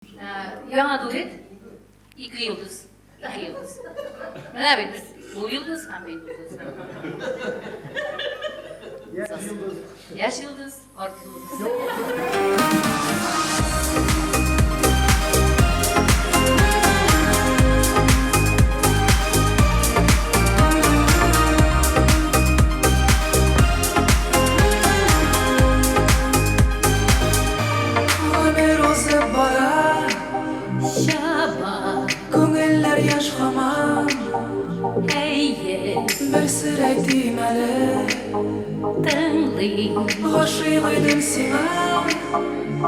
Яңа дуэт, ике йолдыз, ике йолдыз. Менә бит без бу йолдыз һәм мин йолдыз. Яшь йолдыз. Яшь йолдыз, карт йолдыз. Гомер узып бара, Чаба, күңелләр яшь һаман. Әйе, Бер сер әйтим әле, тыңлыйм. Гашыйк идем сиңа,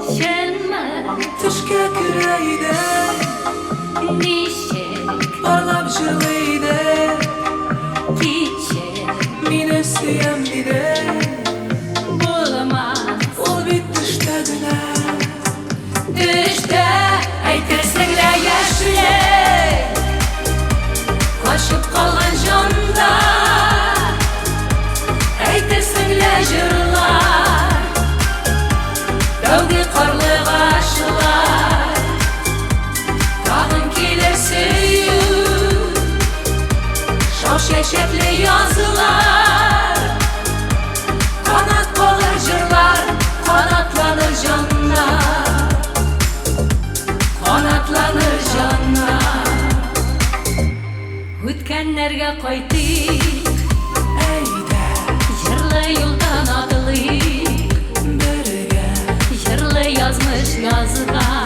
Чынмы, төшкә керә идем, ничек, парлап җырлый идек, кичек, мине сөям дидең. Булмас. Ул бит төштә генә. Төштә әйтерсең лә яшьлек качып калган җанда, әйтерсең лә җырлар, тәүге карлыгачлар. Тагын килер сөю, шау чәчәкле язлар, канат калыр җырлар, канатланыр җаннар, канатланыр җаннар. Үткәннәргә кайтыйк, Әйдә, җырлы юлдан атлыйк, бергә җырлы язмыш язган.